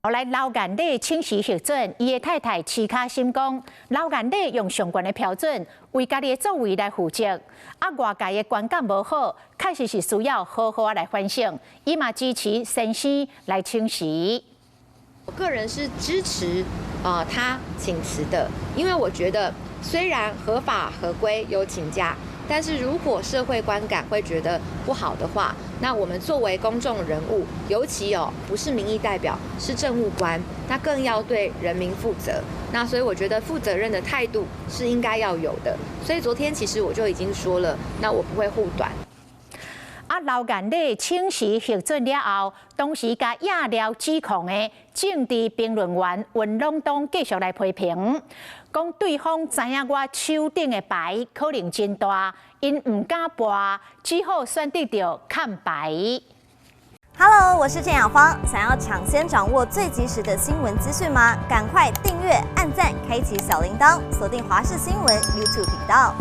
後來劉元禮請辭核准，伊的太太徐卡心講，劉元禮用上懸的標準為家己的作為來負責，啊外界的觀感無好，確實是需要好好來反省。伊嘛支持先生來請辭。我個人是支持啊他請辭的，因為我覺得雖然合法合規有請假，但是如果社會觀感會覺得不好的話，那我們作為公眾人物，尤其哦不是民意代表，是政務官，那更要對人民負責。那所以我覺得負責任的態度是應該要有的。所以昨天其實我就已經說了，那我不會護短。啊，劉元禮請辭核准了後，當時共葉廖指控的政治評論員溫朗東繼續來批評，講對方知影我手頂的牌可能真大，𪜶毋敢搏，只好選擇著崁牌。 Hello，我是鄭雅芳，想要搶先掌握最及時的新聞資訊嗎？趕快訂閱、按讚、開啟小鈴鐺，鎖定華視新聞 YouTube 頻道。